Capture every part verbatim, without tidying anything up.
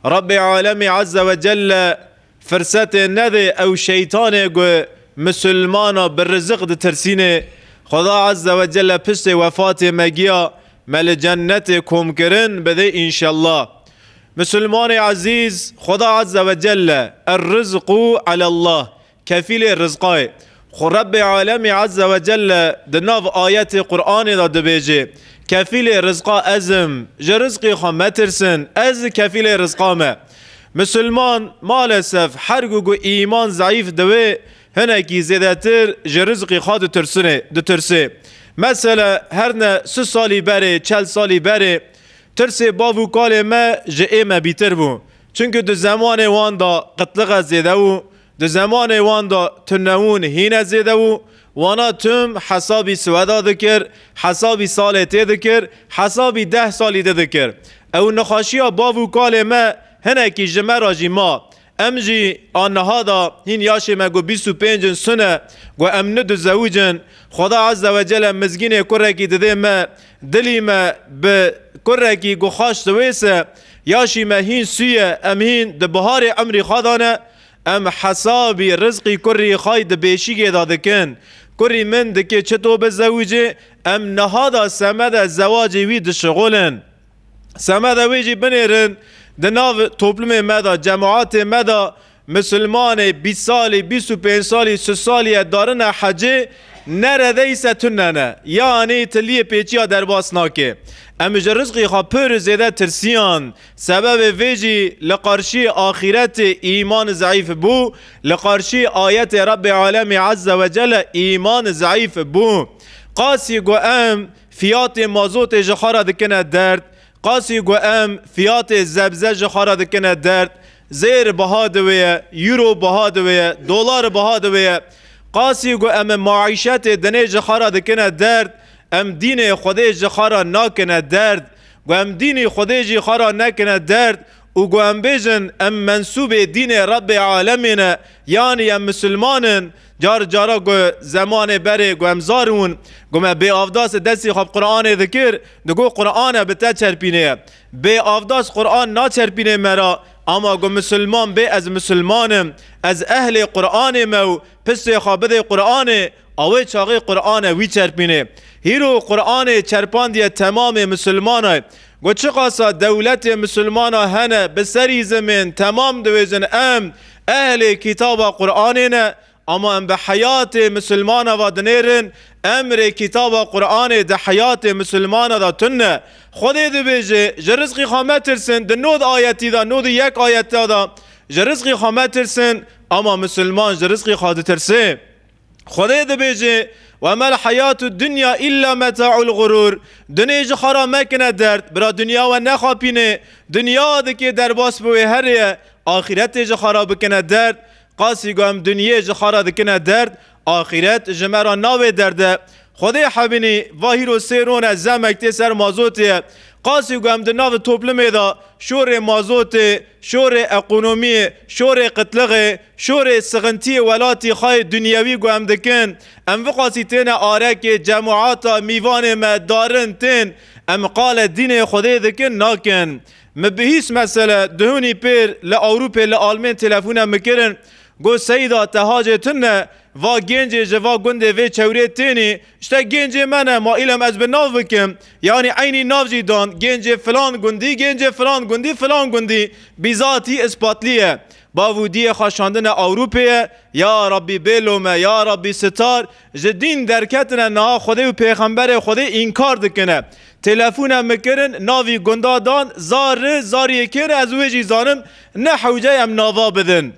Rabbê Alemî Azze ve Celle firsetê nedê ew şeytanê ku misilmana bi riziq ditirsînê. Xweda Azze ve Celle piştê wefatê me giya me li cennetê komkirin bidê înşellah. Misilmanê ezîz, Xweda Azze ve Celle, Er-rizqu alallah, kefîlê rizqa ye. Xwe Rebbê Alemî Azze ve Celle di nav ayetê Qur'anê de dibêje, Kefîlê rizqa ez im, ji rizqê xwe metirsin, ez kefîlê rizqa me. Misilman, malesef, her ku ku îman zeîf dibe, hinekî zêdetir ji rizqê xwe ditirsine, ditirse. Mesele, her ne si salî berê, çel salî berê, tirsê bav û kalê me ji ê me bîtir bû. Çunku di zemanê wan de qitlixe zêde bû, di zemanê wan de tunewûn hîne zêde bû. Wana tim hesabî siweda dikir, hesabî salê tê dikir, hesabî deh salî dê dikir. Ew nexweşiya bav û kalê me hinekî ji me re jî ma. Em jî a niha da hîn yaşê me ku bîst û pênc in sune, ku em nidizewicin, Xweda Azze ve Celle mizgînê kurekî didê me, dilî me bi kurekî ku xaş diwêse, yaşî me hîn sûye, em hîn di biharê emrî xwe de ne, em hesabî rizqî kurî xwe di bêşîgê de dikin. Kurî min dikê çito bizewicê, em niha da semede zewacê wî dişixulin. Semede wê jî binêrin, di nav toplumê me de, cemaatê me de misilmanê bîst salî, bîst û pênc salî, sî salî ye darine hecê, neredeyse tune ne. Yanî tiliyê pêçiya derbas nake. Em ji rizqî xwe pir zêde tirsiyan. Sebebê vê jî li qarşî axîretê îman zeîf bû, li qarşî ayetê Rebbê Alemî Azze ve Celle îman zeîf bû. Qasî ku em fiyatê mazotê ji xwe re dikine derd, qasî ku em fiyatê zebze ji xwe re dikine derd, zêr biha diwêye, euro biha diwêye, dolar biha diwêye, qasî ku em maîşetê dinê ji xwe re dikine derd, em dînê Xwedê ji xwe re nakine derd, ku em dînî Xwedê jî xwe re nekine derd, û ku em bêjin, em mensûbê dînê Rebbê Alemê ne, yanî em misilman in, car cara ku zemanê berê ku em zar bûn, ku me bê avdas destî xwe bi Qur'anê dikir, digot, Qur'an e bi te çerpînê ye. Bê avdas Qur'an naçerpînê me ra, ama ku misilman bê, ez misilman im, ez ehlê Qur'anê me û piştê xwe bidê Qur'anê, Awê çaxê Qur'an e wî çerpînê. Hîro Qur'anê çerpandiye temamê misilmana. Got, çiqasa dewletê misilmana hene bi serî zimên temam dibêjin em ehlê kitaba Qur'anê ne, ama em bi heyatê misilmana va dinêrin, emrê kitaba Qur'anê di heyatê misilmana da tune. Xwedê dibêje, ji rizqî xwe metirsin, di nod ayetî da, nodî yek ayeta da, ji rizqî xwe metirsin, ama misilman ji rizqî xwe ditirse. Xwedê dibêje, "Ve mel hayatu dunya illa meta'ul gurur." Dinê ji xwe re mekine derd, bira dinya we nexapîne. Dinya dikê derbas bi wê herê ye. Axîretê ji xwe re bikine derd. Qasî ku em dinyê ji xwe re dikine derd, axîret ji me re navê derde. Xwedê hebînî, va hîro sê rone zemek tê ser mazotê ye. Qasî ku em di nav toplumê de şorê mazotê, şorê ekonomiyê, şorê qitlixê, şorê sixintiyê welatî xayê dunyewî ku em dikin, em viqasî têne arekê, cemaata, mîvanê me, darin tên, em qale dînê Xwedê dikin, nakin. Mi bihîst mesele, duhunî pêr li Ewropê, li Almên telefûne mi kirin, got, Seyda, te hacê tune, va gencê ji va gundê vê çewrê tênî, işte gencê me ne, ma îlem ez bi nav bikim. Yanî eynî nav jî dan, gencê filan gundî, gencê filan gundî, filan gundî. Bîzatî îspatliye. Bav û diyê xwe şandine Ewropê ye. Ya Rabbî bê lome, ya Rabbî sitar. Ji dîn derketine niha Xwedê û Pêxemberê Xwedê înkar dikine. Telefûne mi kirin, navî gunda dan, zar ri, zariyê kê ne ez wê jî zanim, ne hewce em nava bidin.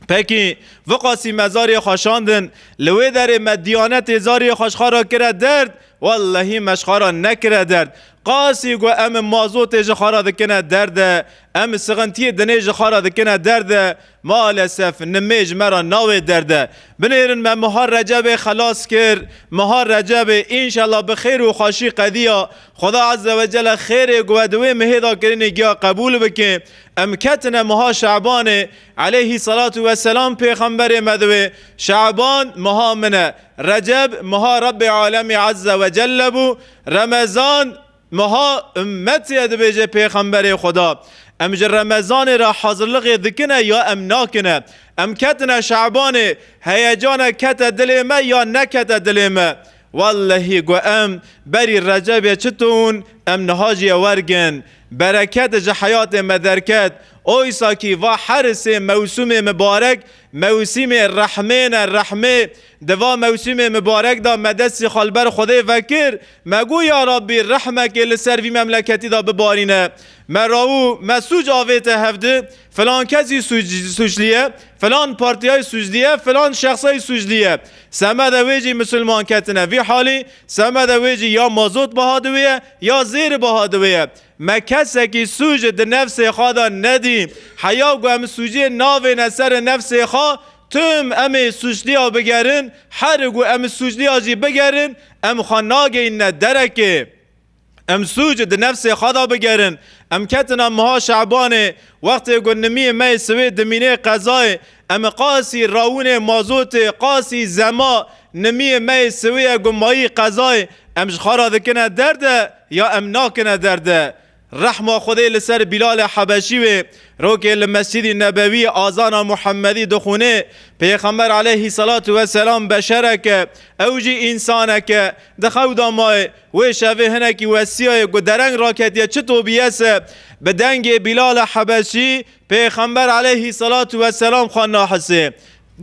Pekî, viqasî me zarê xwe şandin, li wê derê me diyanetê zarê xwe ji xwe re kire derd, wellehî me ji xwe re nekire derd. Qasî ku em mazotê ji xwe re dikine derde, em sixintiyê dinê ji xwe re dikine derde, malesef nimê ji me re nawê derde. Binêrin me meha Recebê xelas kir, meha Recebê înşallah bi xêr û xweşî qediya. Xweda Azze ve Celle xêrê ku we di wê mihê de kirinê giya qebûl bike. Em ketine meha Şabanê, aleyhî salatu ve selam pêxemberê me divê, Şaban meha min e, Receb meha Rebbê Alemî Azze ve Celle bû, Remezan meha ummetê ye dibêje pêxemberê Xweda. Em ji Remezanê re hazirlixê dikine ya em nakine? Em ketine Şebanê, heyecana kete dilê me ya nekete dilê me? Wellehî ku em berî Recebê çi tûn, em niha jî ye wergin. Bereket ji heyatê me derket. Oysa kî va her sê mewsûmê mibarek, mewsîmê rehmê ne, rehmê. Di va mewsîmê mibarek de me destî xwe li ber Xwedê vekir. Me got, ya Rabbî, rehmekê li ser vî memleketî de bibarîne. Me rawû, me sûc avête hevdi, filan kesî sûc-, sûclî ye, filan partiyayî sûclî ye, filan şexsayî sûclî ye. Semede wê jî misilman ketine vî halî, semede wê jî ya mazot biha diwê ye, ya zêr biha diwê ye. Me kesekî sûc di nefsê xwe de nedî. Heya ku em sûcê navêne ser nefsê xwe, tim em ê sûcliya bigerin, her ku em sûcliya jî bigerin, em xwe nageyîne derekê. Em sûc di nefsê xwe de bigerin. Em ketina meha Şebanê, wextê ku nimiyê me yê siwê dimînê qezayê, em qasî rawûnê mazotê, qasî zema, nimiyê me yê siwê ye ku mayî qezayê, em ji xwe re dikine derde ya em nakine derde? Rehma Xwedê li ser Bîlalê Hebeşî wê, rokê li Mescîdî Nebewî azana Muhemmedî dixwînê, Pêxember aleyhî selatu weselam beşerek e, ew jî însanek e, di xew de mayê, wê şevê hinekî wesiyayê ku dereng raketiye çito biyese, bi dengê Bîlala Hebeşî Pêxember aleyhî selatu weselam xwe nahisê.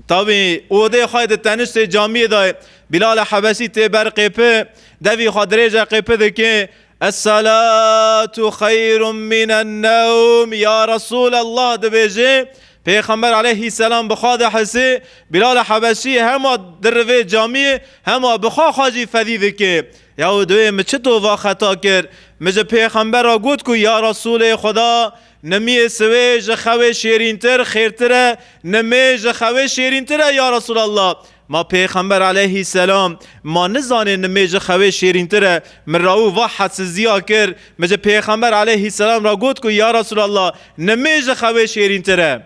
Tabî, odê xwe di teniştê camiyê de Bîlala Hebeşî tê ber qêpi, devî xwe dirêje qêpi dike, "Es-salatu xeyrun minen newm, ya Resûlallah," dibêje. Pêxember aleyhî selam bi xwe dihise, Bîlala Hebeşî hema dirivê camiyê, hema bi xwe xwe jî fedî dike. Yaw, divê min çito va xeta kir? Min ji Pêxember re got ku, ya Resûlê Xweda, nimiyê siwê ji xewê şêrîntir, xêrtir e, nimê ji xewê şêrîntir e, ya Resûlallah. Ma Pêxember aleyhî selam, ma nizanê nimê ji xewê şêrîntir e? Min rawû va hesiziya kir, min ji Pêxember aleyhî selam re got ku, ya Resûlallah, nimê ji xewê şêrîntir e.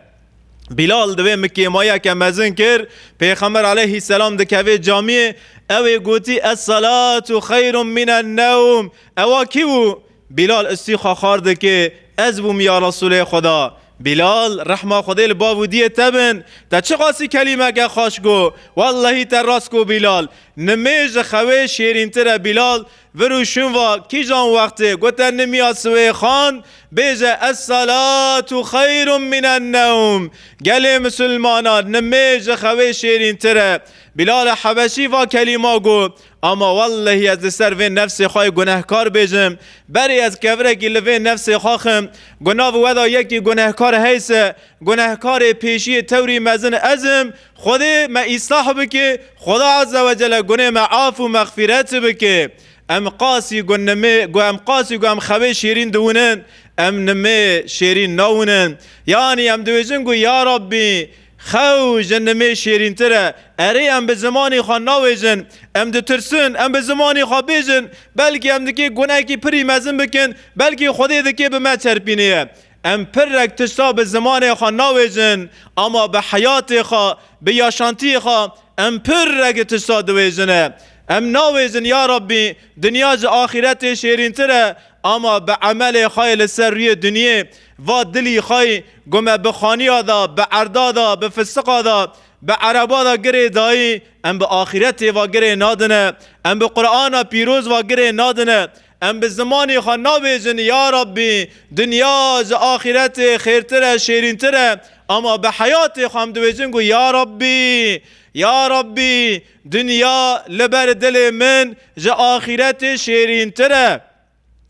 Bîlal divê min kêmayiyeke mezin kir, Pêxember aleyhî selam dikeve camiyê, ew ê gotî, "Es-salatu xeyrun minen newm." Ewa kî bû? Bîlal istî xwe xar dike, "Ez bûm ya Resûlê Xweda." Bîlal, rehma Xwedê li bav û diyê te bin, te çiqasî kelîmeke xweş got. Wellehî te rast got Bîlal. Nimê ji xewê şêrîntir e Bîlal. Vir û şûn va kîjan wextê ku te nimiya siwê xand, bêje, "Es-salatu xeyrun minen newm." Gelê misilmanan, nimê ji xewê şêrîntir e. Bîlal Hebeşî va kelîma got. Ama wellehî ez li ser vê nefsê xwe yê gunehkar bêjim. Berê ez kevirekî li vê nefsê xwe xim, ku nav we de yekî gunehkar heyse, gunehkarê pêşiyê tewrî mezin ez im. Xwedê me îslah bike, Xweda Azze ve Celle gunê me af û mexfîret bike. Em qasî ku nimê, ku em qasî ku em xewê şêrîn diwinin, em nimê şêrîn nawinin. Yanî em dibêjin ku ya Rabbî, xew ji nimê şêrîntir e. Erê, em bi zimanê xwe nawêjin, em ditirsin, em bi zimanê xwe bêjin, belkî em dikê gunehekî pirî mezin bikin, belkî Xwedê dikê bi me çerpînê ye. Em pirrek tişta bi zimanê xwe nawêjin, ama bi heyatê xwe, bi yaşantiyê xwe, em pirrek tişta diwêjine. Em nawêjin, ya Rabbî, dinya ji axîretê şêrîntir e, ama bi emelê xwe yê li ser rûyê dinyê, va dilî xwe yê, ku me bi xaniya de, bi erda de, bi fisiqa de, bi ereba de girê dayî, em bi axîretê va girê nadine, em bi Qur'ana pîroz va girê nadine, em bi zimanê xwe nabêjin, ya Rabbî, dinya ji axîretê xêrtir e, şêrîntir e, ama bi heyatê xwe em dibêjin ku, ya Rabbî, ya Rabbî, dinya li ber dilê min ji axîretê şêrîntir e.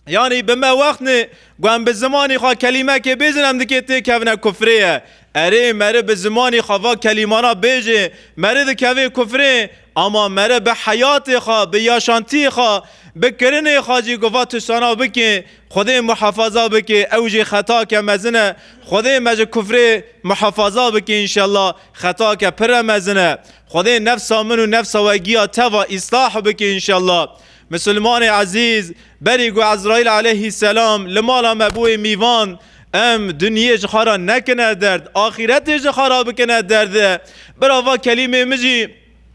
Yanî bi me wext ne, ku em bi zimanê xwe kelîmekê bêjin, em dikê têkevine kufrê ye. Erê, meri bi zimanê xwe va kelîmana bêjê, meri dikevê kufrê, ama meri bi heyatê xwe, bi yaşantiyê xwe, bi kirinê xwe jî ku va tiştana bikê, Xwedê muhefaza bike, ew jî xetake mezin e. Xwedê me ji kufrê muhefaza bike înşellah, xetake pire mezin e. Xwedê nefsa min û nefsa we giya teva îslah bike înşellah. Misilmanê ezîz, berî ku Ezraîl aleyhîselam li mala me bûyê mîvan, em dinyê ji xwe re nekine derd, axîretê ji xwe re bikine derde. Bira va kelîmê min jî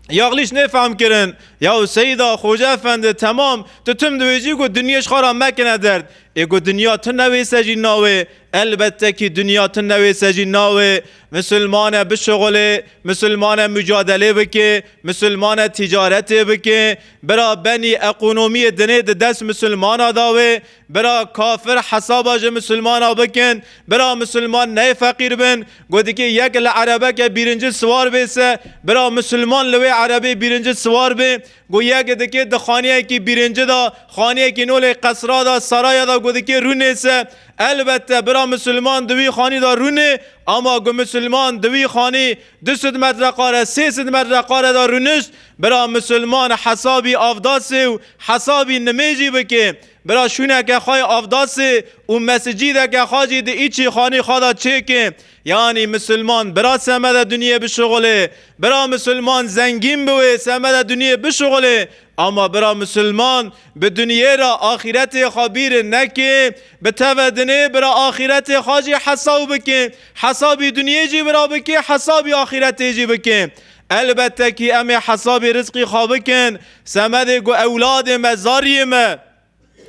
yaxlîş nêfehm kirin. Yaw Seyda, Xoce Efendi, temam, tu tim dibêjî ku dinyê ji xwe re mekine derd. Ê ku dinya tune wê se jî nawê, elbette kî dinya tune wê se jî nawê. Misilmane bişuxulê, misilmane mucadelê bike, misilmane ticaretê bike. Bira benî ekonomiyê dinê di dest misilmana da wê. Bira kafir hesaba ji misilmana bikin. Bira misilman ney feqîr bin. Ku dikê yek li erebeke bîrinci siwar bê se, bira misilman li wê erebê bîrinci siwar bê. Ku yek dikê di xaniyekî bîrinci da, xaniyekî nolê qesra da, saraya da ku dikê rûnê se, elbette bira misilman di wî xanî da rûnê, ama ku misilman di wî xanî du sed metreqare, sê sed metreqare da rûnişt, bira misilman hesabî avdasê û hesabî nimêjî bike. Bira şûneke xwe yê avdasê û mesicîdeke xwe jî di îçî xanî xwe da çêke. Yanî misilman bira semede dinyê bişuxulê. Bira misilman zengîn biwê, semede dinyê bişuxulê. Ama bira misilman bi dinyê re axîretê xwe bîr neke. Bi teve dinê bira axîretê xwe jî hesab bike. Hesabî dinyê jî bira bike, hesabî axîretê jî bike. Elbette kî em ê hesabî rizqî xwe bikin. Semedê ku ewladê me, zariyê me,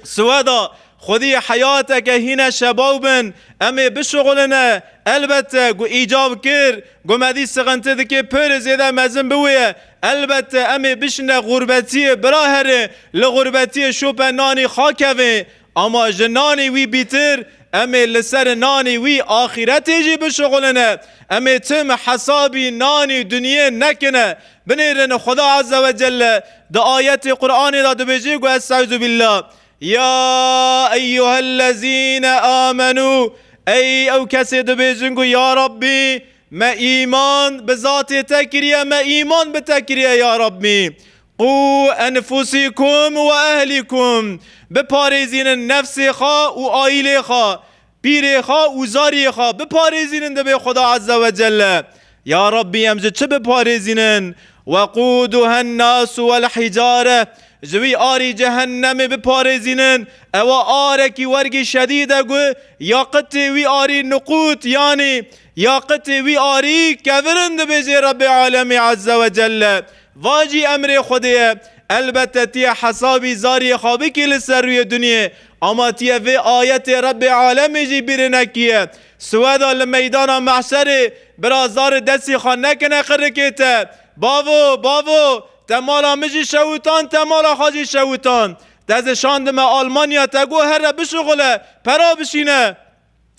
Sweda xwedî heyateke hîne şebaw bin, em ê bişuxuline. Elbette ku îcab kir, ku me dî sixinti dike pir zêde mezin biwê. Elbette em ê bişine xurbetiyê, bira herê li xurbetiyê şope nanî xakevê. Ama ji nanî wî bîtir, em ê li ser nanî wî axîretê jî bişuxuline. Em ê tim hesabî nanî dinyê nekine. Binêrin Xuda Azze ve Celle di ayetê Qur'anê de dibêje ku, Estaizu billah. Ya eyyuhellezîne amenû, ey ew kesê dibêjin ku, Ya Rabbî, me îman bi zatê te kiriye, me îman bi te kiriye, ya Rabbî. Qû enfusîkum we ehlîkum, biparêzînin nefsê xwe û aîlê xwe, pîrê xwe û zariyê xwe, biparêzînin, dibê Xuda Azze ve Celle. Ya Rabbî, em ji çi biparêzînin? Weqûduhen nasu wel hicare. Ji wî arî cehennemê biparêzînin. Ewa arekî wergî şedîd e ku yaqitê wî arî nuqût, yanî yaqitê wî arî kevir in, dibêje Rebbê Alemî Azze ve Celle. Va jî emrê Xwedê ye. Elbette tu yê hesabî zariyê xwe bikî li ser rûyê dinyê. Ama tu yê vê ayetê Rebbê Alemê jî bîrê nekiye. Sweda li meydana mehşerê bira zarê destê xwe nekine qirikê te. Bavo, bavo, te mala min jî şewitan, te mala xwe jî şewitan. Te ez şandime Almanya, te got here bişuxule, pera bişîne.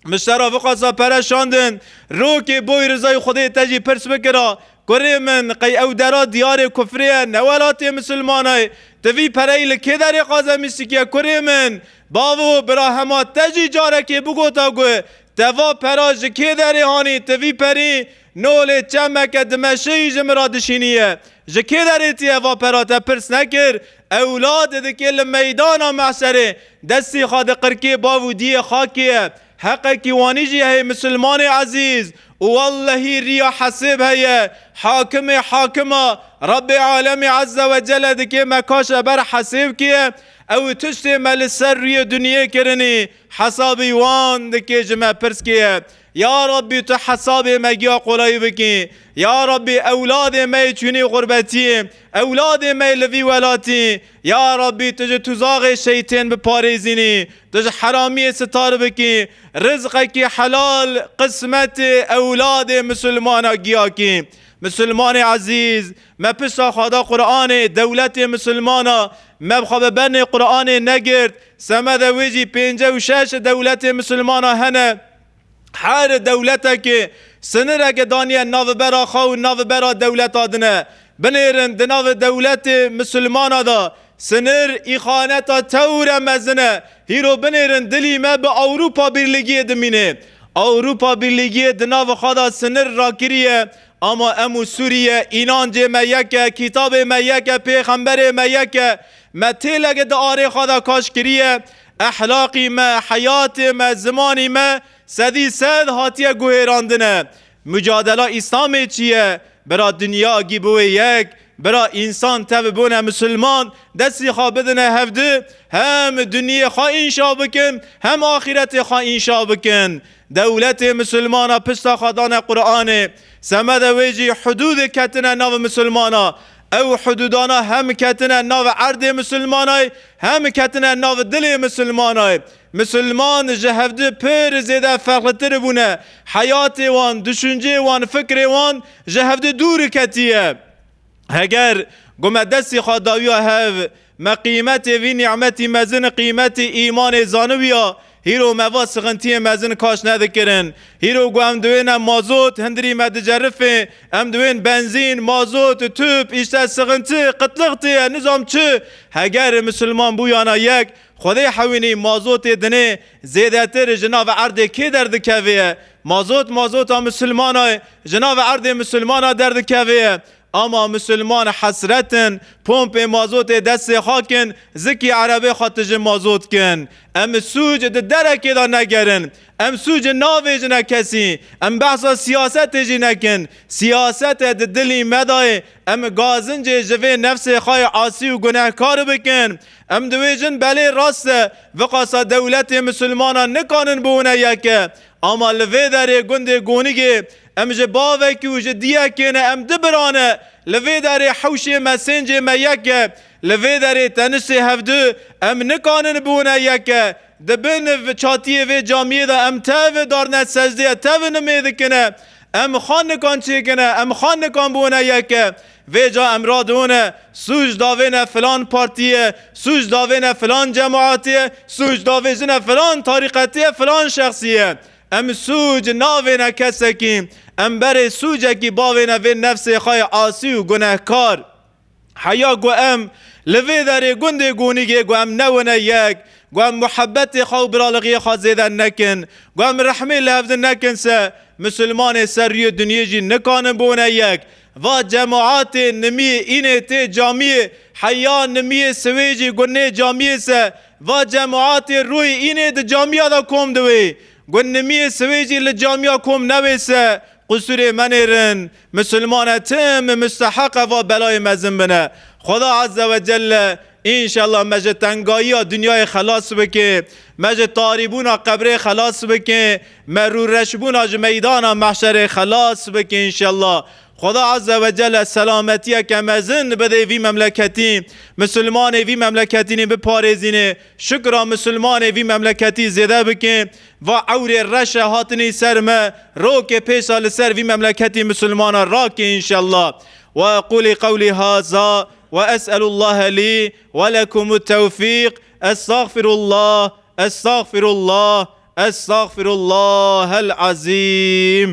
Min ji te re viqasa pere şandin. Rokê boy rizayê Xwedê te jî pirs bikira. Kurê min, qey ew dera diyarê kufrê ye, ne welatê misilmana ye. Tu vî pereyî li kê derê qazemîş dikiye, kurê min? Bavo, bira hema te jî carekê bigota ku te va pera ji kê derê hanî, tu vî perî nolê çemeke dimeşeyî ji min re dişîniye. Ji kê derê tu ye va pera, te pirs nekir? Ewlad dikê li meydana mehşerê destê xwe di qirkê bav û diyê xakê ye. Heqekî wanî jî heye, misilmanê ezîz. Û wellehî riya hesêb heye. Hakimê hakima, Rebbê Alemê Azze ve Celle dikê me kaşe ber hesêb kiye. Ew tiştê me li ser rûyê dinyê kirinî, hesabî wan dikê ji me pirs kiye. Ya Rabbî, tu hesabê me giya qolayî bikî. Ya Rabbî, ewladê me yê çûnî xurbetiyê, ewladê me yê li vî welatî, ya Rabbî, tu ji tuzaxê şeytên biparêzînî, tu ji heramiyê sitar bikî, rizqekî helal qismetê ewladê misilmana giya kî. Misilmanê ezîz, me pişta xwe da Qur'anê, dewletê misilmana, me bi xwe bi bernê Qur'anê negirt, semede wê jî pêncî û şeş dewletê misilmana hene. Her dewletekê sinireke daniye navbera xwe û navbera dewleta din e. Binêrin di nav dewletê misilmana de sinir îxaneta tewre mezin e. Hîro binêrin dilî me bi Ewropa Birlîgiyê dimîne. Ewropa Birlîgiyê di nav xwe de sinir rakiriye. Ama em û Sûriye, înancê me yek e, kitabê me yek e, pêxemberê me yek e. Me têleke di arê xwe de kaş kiriye. Ehlaqî me, heyatê me, zimanî me sedî sed hatiye guhêrandine. Mucadela Îslamê çi ye? Bira dinya gî biwê yek, bira însan tev bûne misilman, destî xwe bidine hevdi, hem dinyê xwe înşa bikin, hem axîretê xwe înşa bikin. Dewletê misilmana pişta xwe dane Qur'anê, semede wê jî hudûdê ketine nav misilmana. Ew hudûdana hem ketine nav erdê misilmanay, hem ketine nav dilê misilmanay. Misilman ji hevdi pir zêde ferqlitir bûne. Heyatê wan, düşüncê wan, fikrê wan ji hevdi dûr ketiye. Heger ku me destê xwe dawiya hev, me qîmetê vî nîmetî mezin, qîmetê îmanê zanibiya, hîro me va sixintiyê mezin kaş nedikirin. Hîro ku em diwêne mazot, hindirî me dicerifê, em diwên benzîn, mazot, tüp, îşte sixinti, qitliq tê ye, nizam çi. Heger misilman bûyana yek, Xwedê hewînî mazotê dinê zêdetir ji nav erdê kê derdikeve ye? Mazot, mazota misilmana ye, ji nav erdê misilmana derdikeve ye. Ama misilman hesret in, pompê mazotê destê xwe kin, zikî erebê xwe tije mazot kin. Em sûc di derekê de negerin. Em sûc navêjine kesî. Em behsa siyasetê jî nekin. Siyasete di dilî me de ye. Em gazincê ji vê nefsê xwe yê asî û gunehkar bikin. Em dibêjin, belê rast e, viqasa dewletê misilmanan nikanin biwine yeke. Ama li vê derê gundê Gonigê em ji bavekî û ji diyekê ne, em du bira ne. Li vê derê hewşê me, sêncê me yek e. Li vê derê teniştê hevdu em nikanin biwine yeke. Di bin v-, çatiyê vê camiyê de em tev darne secdeyê, tev nimê dikine. Em xanikan çêkine, em xanikan bûne yeke. Vê ca em radûne, sûc davêne filan partiye, sûc davêne filan cemaatiye, sûc davêjine filan tarîqetiye, filan şexsiye. Em sûc navêne kesekî, em berê sûcekî bavêne vê nefsê xwe yê asî û gunehkar. Heya ku em li vê derê gundê Gonîgê ku em newine yek, ku em muhebbetê xwe û biralixiyê xwe zêde nekin, ku em rehmê li hevdin nekin se, misilmanê ser rûyê dinyê jî nikanin bûne yek. Va cemaatê nimiyê înê tê camiyê, heya nimiyê siwêjî gunê camiyê se, va cemaatê rûyê înê di camiya de kom diwê. Gun nimiyê siwêjî li camiya kom newê se, Qusûrê me nêrin, misilmane tim misteheq e va belayê mezin bine. Xweda Azze ve Celle, înşallah me ji tengayiya dinyayê xelas bike, me ji tarîbûna qebrê xelas bike, me rûreşbûna ji meydana mehşerê xelas bike înşallah. Xweda Azze ve Celle selametiyeke mezin bidê vî memleketî, misilmanê vî memleketînî biparêzîne, şikra misilmanê vî memleketî zêde bike. Va ewrê reşe hatinî ser me, rokê pêşa li ser vî memleketî misilmana rake înşallah. Ve qulî qewlî haza ve es'elullahe lî ve lekumut tewfîq. Estağfirullah, estağfirullah, estağfirullahel azîm.